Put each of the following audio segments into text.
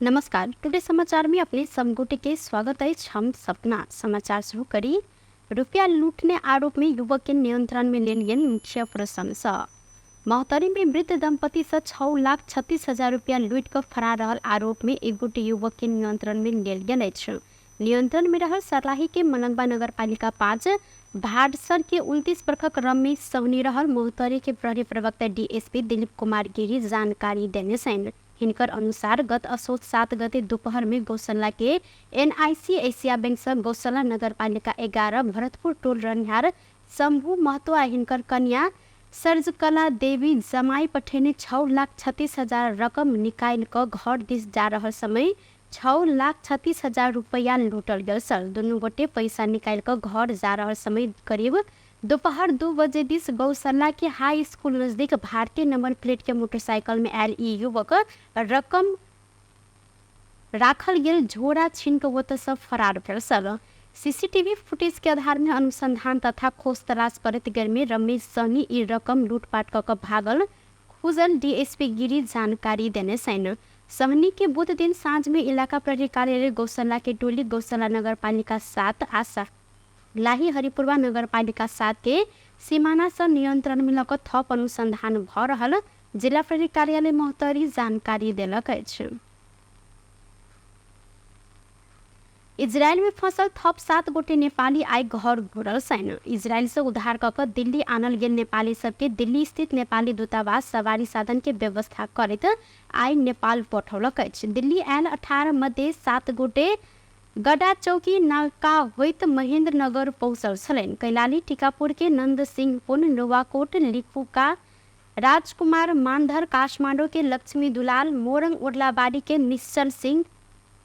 नमस्कार, टुडे समाचार में अपने सब गोटे के स्वागत अछि। हम सपना समाचार शुरू करी। रुपया लूटने आरोप में युवक के नियंत्रण में लेल गेल मुख्य प्रश्न। महोत्तरी में वृद्ध दंपति से 6,36,000 रुपया लूट कर फरार रहल आरोप में एक गोटे युवक के नियंत्रण में लेल गेल अछि। नियंत्रण में रहल सर्लाही के मलंगवा नगरपालिका 5 भाडसर के 29 बरखक रमेश सहनी रहल महोत्तरी के प्रहरी प्रवक्ता डीएसपी दिलीप कुमार गिरी जानकारी देने छनि। हिनकर अनुसार गत असोज 7 गते दोपहर में गौशाला के एनआईसी एशिया बैंक से गौशाला नगरपालिका 11 भरतपुर टोल रहनिहार शंभू महतो आ हिनकर कन्या सर्जकला देवी जमाई पठेने 6,36,000 रकम निकालि कऽ घर दिस जा रहल समय 6,36,000 रुपैया लूटल गेल छल। दुनू गोटे पैसा निकालि कऽ घर जा रहल समय करीब दोपहर 2 बजे दिस गौशाला के हाई स्कूल नजदीक भारतीय नंबर प्लेट के मोटरसाइकिल में आयल ई युवक रकम राखल गेल झोरा छीन कऽ ओतऽ सँ फरार भेल छल। सीसीटीवी फुटेज के आधार में अनुसंधान तथा खोज तलाश करैत गेल में रमेश सहनी ई रकम लूटपाट कऽ कऽ भागल खुजल डीएसपी गिरी जानकारी देने छनि। सहनी के बुध दिन साँझ में इलाका प्रहरी कार्यालय गौशाला के टोली गौशाला नगरपालिका 7 आ लाही हरिपुरवा नगरपालिका 7 के सीमाना सँ नियंत्रण में लऽ कऽ थप अनुसंधान भऽ रहल जिला प्रहरी कार्यालय महोत्तरी जानकारी देलक अछि। इजरायल में फंसल थप 7 गोटे नेपाली आइ घर घुरल छनि। इजरायल से उद्धार कऽ कऽ दिल्ली आनल गेल नेपाली सबके दिल्ली स्थित नेपाली दूतावास सवारी साधन के व्यवस्था करैत आइ नेपाल पठौलक अछि। दिल्ली आयल 18 मध्ये 7 गोटे गडा चौकी नाका होइत महेंद्रनगर पहुँचल छलनि। कैलाली टीकापुर के नंद सिंह पुन, नुवाकोट लिपुका राजकुमार मानधर, काठमांडू के लक्ष्मी दुलाल, मोरंग उर्लाबाड़ी के निश्चल सिंह,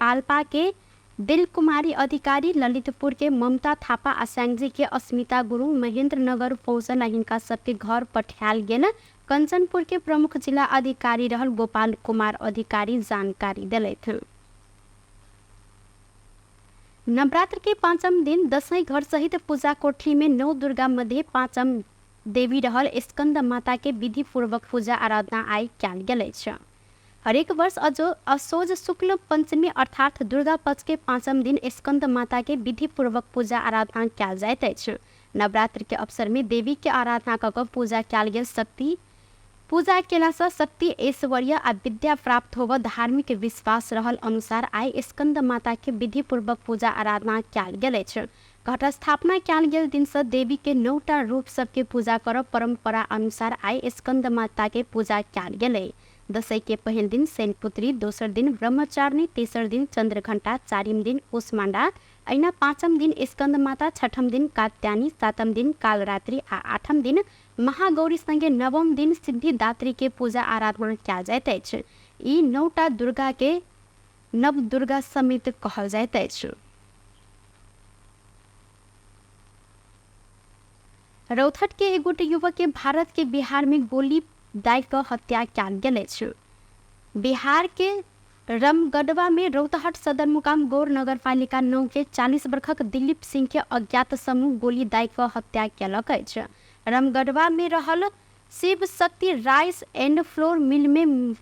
पाल्पा के दिल कुमारी अधिकारी, ललितपुर के ममता थापा आ स्याङ्जी के अस्मिता गुरुङ महेंद्रनगर पहुँचल आ हिनका सबके घर पठायल गेल कंचनपुर के प्रमुख जिला अधिकारी रहल गोपाल कुमार अधिकारी जानकारी देलथि। नवरात्र के 5म दिन दसैँ घर सहित पूजा कोठी में 9 दुर्गा मध्ये 5म देवी रहल स्कंद माता के विधि पूर्वक पूजा आराधना आइ कयल गेल अछि। हरेक वर्ष असोज शुक्ल पंचमी अर्थात दुर्गा पक्ष के 5म दिन स्कंद माता के विधि पूर्वक पूजा आराधना कयल जाइत अछि। नवरात्र के अवसर में देवी के आराधना कऽ कऽ पूजा कयल गेल शक्ति पूजा केलासँ शक्ति, ऐश्वर्य आ विद्या प्राप्त होबऽ धार्मिक विश्वास रहल अनुसार आइ स्कंद माता के विधिपूर्वक पूजा आराधना कयल गेल अछि। घटस्थापना कयल गेल दिनसँ देवी के 9टा रूप सबके पूजा करब परंपरा अनुसार आइ स्कंद माता के पूजा कयल गेलै। दसैँ के पहिल दिन शैलपुत्री, दोसर दिन ब्रह्मचारिणी, तेसर दिन चंद्रघंटा, चारिम दिन कुष्मांडा, अहिना 5म दिन स्कंद माता, 6ठम दिन कात्यायनी, 7म दिन कालरात्रि आ 8म दिन महागौरी संगे 9म दिन सिद्धिदात्री के पूजा आराधना कयल जाइत अछि। ई 9टा दुर्गा के नव दुर्गा समेत कहल जाइत अछि। रौतहट के एक गोटे युवक के भारत के बिहार में गोली दागि कऽ हत्या कयल गेल अछि। बिहार के रमगढ़वा में रौतहट सदर मुकाम गौर नगरपालिका 9 के 40 बरखक दिलीप सिंह के अज्ञात समूह गोली दागि कऽ हत्या केलक अछि। रमगढ़वा में रहल Shiv Shakti rice and flour mill में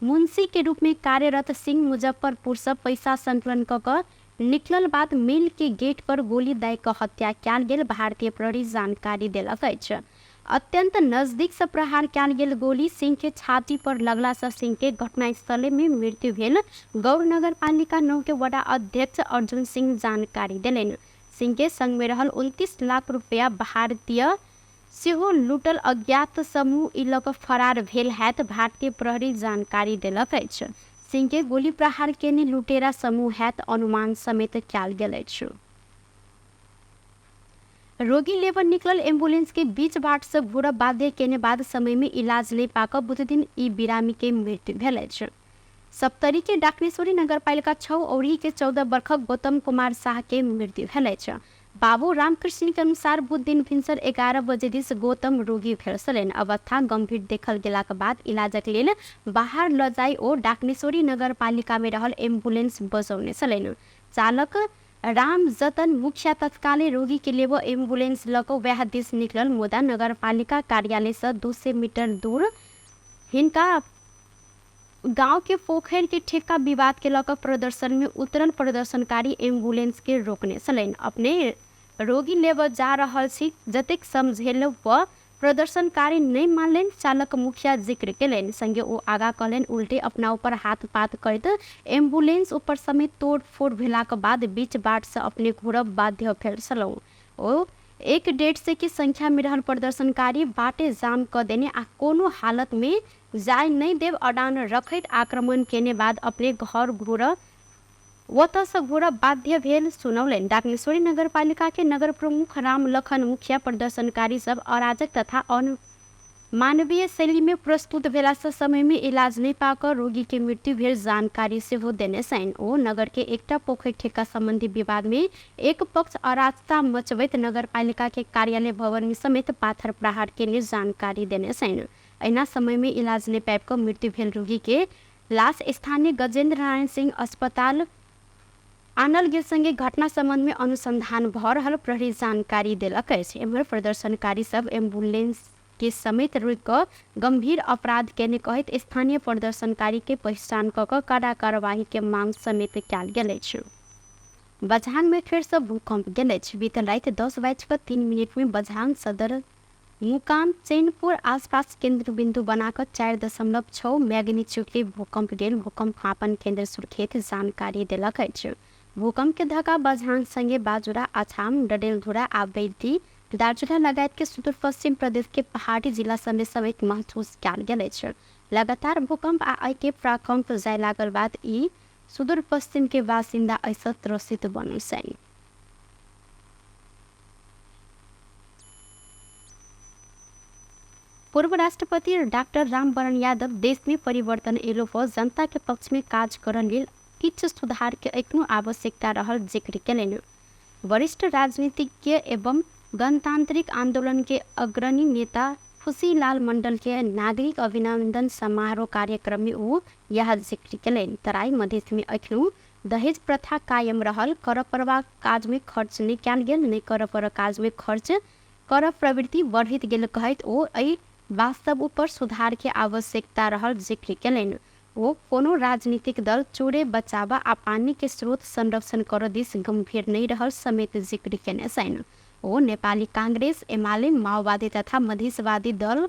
मुंशी के रूप में कार्यरत सिंह मुजफ्फरपुर से पैसा संकलन कऽ कऽ निकलल बाद मिल के गेट पर गोली दागि कऽ हत्या कयल गेल भारतीय प्रहरी जानकारी देलक अछि। अत्यंत नजदीक से प्रहार कयल गेल गोली सिंह के छाती पर लगला से सिंह के घटनास्थले में मृत्यु भेल गौर नगरपालिका 9 के वडा अध्यक्ष अर्जुन सिंह जानकारी देलनि। सिंह के संग में रहल 29 लाख रुपया भारतीय सेहो लूटल अज्ञात समूह ई लऽ कऽ फरार भेल हैत भारतीय प्रहरी जानकारी देलक अछि। सिंह के गोली प्रहार केने लुटेरा समूह हैत अनुमान समेत कयल गेल अछि। रोगी लेबर निकलल एम्बुलेंस के बीच बाट से घुरब बाध्य केने बाद समय में इलाज नहीं पाकऽ बुधदिन ई बिरामी के मृत्यु भेल अछि। सप्तरी के डाकनेश्वरी नगरपालिका 6 औरही के 14 बरखक गौतम कुमार शाह के मृत्यु भेल अछि। बाबू रामकृष्ण के अनुसार बुध दिन भिनसर 11 बजे दिस गौतम रोगी भेल छलनि। अवस्था गंभीर देखल गेलाक बाद इलाजक लेल बाहर ल जाई ओ डाकनेश्वरी नगरपालिका में रहल एम्बुलेंस बजौने छलनि। चालक राम जतन मुखिया तत्काले रोगी के लेबऽ एम्बुलेंस लऽ कऽ वएह दिस निकलल, मुदा नगरपालिका कार्यालय सँ 200 मीटर दूर हिनका गांव के पोखरि के ठेका विवाद के लऽ कऽ प्रदर्शन में उतरल प्रदर्शनकारी एम्बुलेंस के रोकने छलनि। अपने रोगी लेबऽ जा रहल छी, जतेक समझेलो पर प्रदर्शनकारी नहि मानलनि, चालक मुखिया जिक्र केलनि। संगे ओ आगा कहलनि, उल्टे अपना ऊपर हाथ पात करैत एम्बुलेंस ऊपर समेत तोड़-फोड़ भेलाक बाद बीच बाट से अपने घुरब बाध्य भेल छलहुँ। ओ 1-150 के संख्या में रहल प्रदर्शनकारी बाटे जाम क देने आ कोनो हालत में जाय नहि देब अडान रखैत आक्रमण केने बाद अपने घर घुरऽ ओतऽसँ घुरब बाध्य भेल सुनौलनि। डाकनेश्वरी नगरपालिका के नगर प्रमुख राम लखन मुखिया प्रदर्शनकारी सब अराजक तथा अमानवीय शैली में प्रस्तुत भेलासँ समय में इलाज नहि पाकऽ रोगी के मृत्यु भेल जानकारी सेहो देने छनि। ओ नगर के एकटा पोखरि ठेक्का संबंधी विवाद में एक पक्ष अराजकता मचबैत नगरपालिका के कार्यालय भवन में समेत पाथर प्रहार केने जानकारी देने छनि। एहिना समय में इलाज नहि पाबि कऽ मृत्यु भेल रोगी के लाश स्थानीय गजेन्द्र नारायण सिंह अस्पताल आनल गेल संगे घटना संबंध में अनुसंधान भऽ रहल प्रहरी जानकारी देलक अछि। एम्हर प्रदर्शनकारी सब एम्बुलेंस के समेत रोकि कऽ गंभीर अपराध केने कहैत स्थानीय प्रदर्शनकारी के पहिचान कऽ कऽ कड़ा कार्यवाही के मांग समेत कयल गेल अछि। बझांग में फेर सँ भूकंप गेल अछि। बीतल राति 10:03 में बझांग सदर मुकाम चैनपुर आसपास केंद्र बिंदु बनाकर 4.6 मैग्नीट्यूड के भूकंप गेल भूकंप मापन केंद्र सुर्खेत जानकारी देलक अछि। भूकंप के धक्का बझांग संगे बाजुरा, अछाम, डडेलधुरा आ बैती, दार्चुला लगायत के सुदूर पश्चिम प्रदेश के पहाड़ी जिला समेत समेत महसूस कयल गेल अछि। लगातार भूकंप आ एहि के प्राकंप जाय लागल बाद ई सुदूर पश्चिम के बासिन्दा एहिसँ त्रसित बनल छनि। पूर्व राष्ट्रपति डाक्टर रामवरण यादव देश में परिवर्तन एलो पर जनता के पक्ष में काज करऽ लेल किछु सुधार के एखनो आवश्यकता रहल जिक्र केलनि। वरिष्ठ राजनीतिज्ञ एवं गणतांत्रिक आंदोलन के अग्रणी नेता खुशीलाल मंडल के नागरिक अभिनंदन समारोह कार्यक्रम में ओ यह जिक्र केलनि। तराई मधेश में एखनो दहेज प्रथा कायम रहल, करऽ पड़बाक काज में खर्च नहि कयल गेल, नहि करऽ पड़ऽ काज में खर्च करऽ प्रवृत्ति बढ़ैत गेल कहैत ओ एहि वास्तव ऊपर सुधार के आवश्यकता रहल जिक्र केलनि। ओ कोनो राजनीतिक दल चोरे बचाबऽ आ पानी के स्रोत संरक्षण करऽ दिस गंभीर नहि रहल समेत जिक्र केने छनि। ओ नेपाली कांग्रेस, एमाले, माओवादी तथा मधेशवादी दल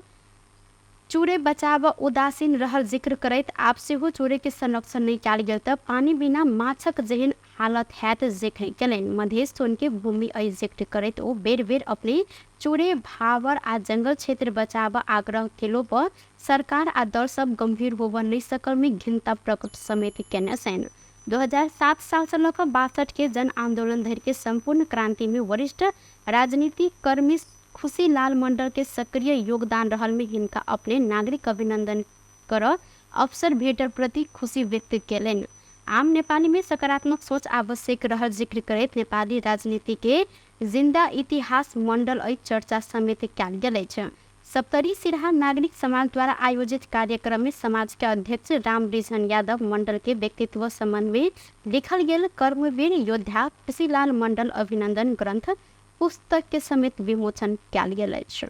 चूरे बचाब उदासीन रहल जिक्र करैत आब सेहो चूरे के संरक्षण नहि कयल गेल तऽ पानि बिना माछक जेहन हालत हैत जिक्र केलनि। मधेश सोन के भूमि अइ जिक्र करैत ओ बेर-बेर अपने चूरे, भावर आ जंगल क्षेत्र बचाब आग्रह केलो पर सरकार आ दल सब गंभीर होबऽ नहि सकल मे घिनता प्रकट समेत केने छनि। 2007 साल सँ लऽ कऽ 62 के जन आंदोलन धरि के संपूर्ण क्रांति मे वरिष्ठ राजनीतिक कर्मी खुशीलाल मंडल के सक्रिय योगदान रहल मे हिनका अपने नागरिक अभिनंदन करऽ अवसर भेटल प्रति खुशी व्यक्त केलनि। आम नेपाली मे सकारात्मक सोच आवश्यक रहल जिक्र करैत नेपाली राजनीति के जिन्दा इतिहास मंडल अइ चर्चा समेत कयल गेल अछि। सप्तरी सिरहा नागरिक समाज द्वारा आयोजित कार्यक्रम मे समाज के अध्यक्ष रामरिझन यादव मंडल के व्यक्तित्व संबंध मे लिखल गेल कर्मवीर योद्धा खुशीलाल मंडल अभिनंदन ग्रंथ पुस्तक के समेत विमोचन कयल गेल अछि।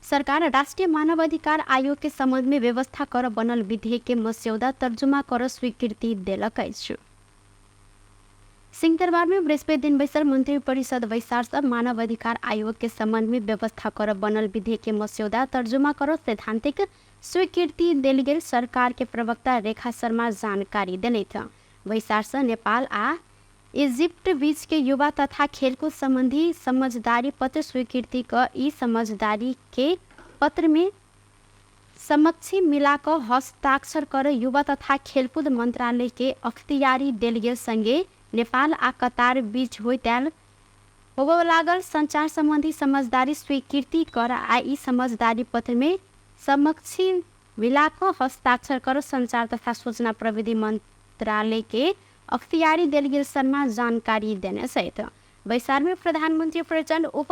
सरकार राष्ट्रीय मानवाधिकार आयोग के संबंध में व्यवस्था कर बनल विधेयक के मस्यौदा तर्जुमा कर स्वीकृति देलक अछि। सिंहदरबार में बृहस्पति दिन बैसल मंत्री परिषद बैसार सब मानव अधिकार आयोग के संबंध में व्यवस्था कर बनल विधेयक के मस्यौदा तर्जुमा कर सैद्धांतिक स्वीकृति देल गेल सरकार के प्रवक्ता रेखा शर्मा जानकारी देलथि। बैसार सँ नेपाल आ इजिप्ट बीच के युवा तथा खेलकूद संबंधी समझदारी पत्र स्वीकृति क ई समझदारी के पत्र में समक्षी मिला क हस्ताक्षर कर युवा तथा खेलकूद मंत्रालय के अख्तियारी देल गेल संगे नेपाल आ कतार बीच होइत आयल होबय लागल संचार संबंधी समझदारी स्वीकृति कर आ ई समझदारी पत्र में समक्षी मिला क हस्ताक्षर कर संचार तथा सूचना प्रविधि मंत्रालय के अख्तियारी देल गेल शर्मा जानकारी देने छथि। बैसार में प्रधानमंत्री प्रचंड, उप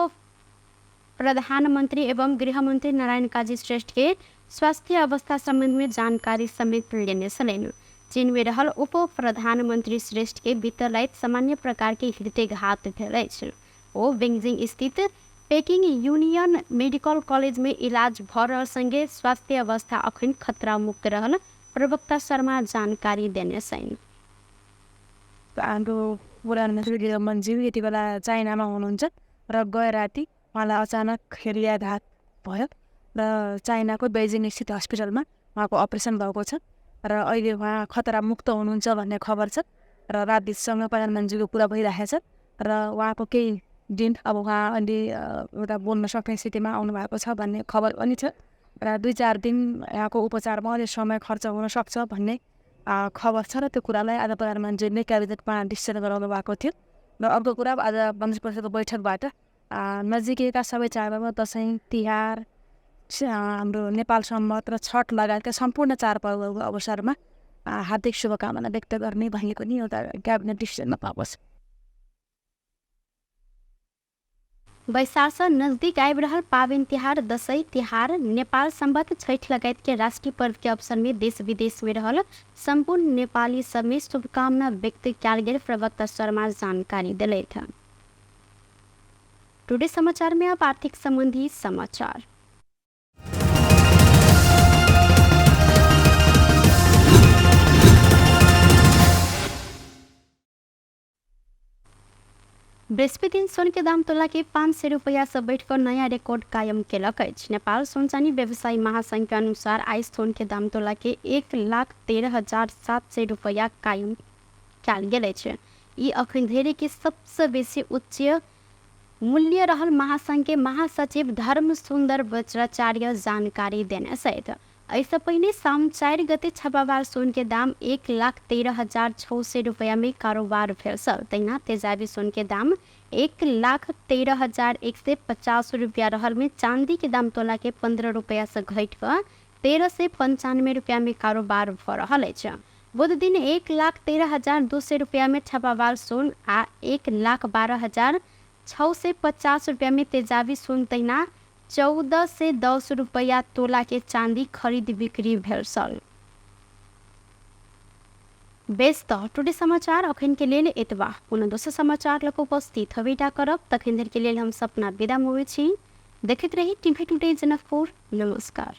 प्रधानमंत्री एवं गृहमंत्री नारायण काजी श्रेष्ठ के स्वास्थ्य अवस्था संबंध में जानकारी समेत लेने छलनि। चीन में रहल उप प्रधानमंत्री श्रेष्ठ के बीतल राति सामान्य प्रकार के हृदयघात भेल अछि। ओ बीजिंग स्थित पेकिङ यूनियन मेडिकल कॉलेज में इलाज भ रहल संगे स्वास्थ्य अवस्था अखन खतरा मुक्त रहल प्रवक्ता शर्मा जानकारी देने छन्। हाम्रो प्रधानमन्त्री रमनज्यू यति बेला चाइनामा हुनुहुन्छ र गए राति उहाँलाई अचानक हृदयाघात भयो र चाइनाको बेजिङ स्थित हस्पिटलमा उहाँको अपरेसन भएको छ र अहिले उहाँ खतरा मुक्त हुनुहुन्छ भन्ने खबर छ र राजदूतसँग प्रधानमन्त्रीको कुरा भइरहेको छ र उहाँको केही दिन अब उहाँ अलि एउटा बोल्न सक्ने स्थितिमा आउनु भएको छ भन्ने खबर पनि छ र 2-4 दिन यहाँको उपचारमा अलि समय खर्च हुन सक्छ भन्ने खबर छ र त्यो कुरालाई आज प्रधानमन्त्रीले क्याबिनेटमा डिसिजन गराउनु भएको थियो। र अर्को कुरा आज मन्त्री परिषदको बैठकबाट नजिकैका सबै चाडपर्व दसैँ, तिहार, हाम्रो नेपाल सम्वत र छठ लगायतका सम्पूर्ण चाडपर्वको अवसरमा हार्दिक शुभकामना व्यक्त गर्ने भन्ने पनि एउटा क्याबिनेट डिसिजनमा पाएको छ। बैसार से नजदीक आबि रहल पाबनि तिहार दसैँ, तिहार, नेपाल सम्वत, छठ लगायत के राष्ट्रीय पर्व के अवसर में देश विदेश में रहल सम्पूर्ण नेपाली सब में शुभकामना व्यक्त कयल गेल प्रवक्ता शर्मा जानकारी देलथि। टुडे समाचार में अब आर्थिक संबंधी समाचार। बृहस्पति दिन सोन के दाम तोला के 500 रुपया से बैठकर नया रिकॉर्ड कायम केलक अछि। नेपाल सोन चानी व्यवसायी महासंघ के अनुसार आइ सोन के दाम तोला के 1,13,700 रुपया कायम कयल गेल अछि। ई अखन धरि के सबसे बेसी उच्च मूल्य रहल महासंघ के महासचिव धर्म सुन्दर वज्राचार्य जानकारी देने छथि। एहिसँ पहिने साउन 4 गते छपावाल सोन के दाम 1,13,600 रुपया में कारोबार भेल छल। तहिना तेजाबी सोन के दाम 1,13,150 रुपया रहल में चांदी के दाम तोला के 15 रुपया से घटि कऽ 1395 रुपया में कारोबार भऽ रहल अछि। बुध दिन 1,13,200 रुपया में छपावाल सोन आ 1,12,650 रुपया में तेजाबी सोन तहिना 1410 रुपया तोला के चांदी खरीद बिक्री भेल छल। बेस त टुडे समाचार अखन के लेल एतबा। पुनः दोसर समाचार लऽ कऽ उपस्थित हेबेटा करब। तखन धरि के लेल हम सपना विदा मोबै छी। देखैत रही टीवी टुडे जनकपुर। नमस्कार।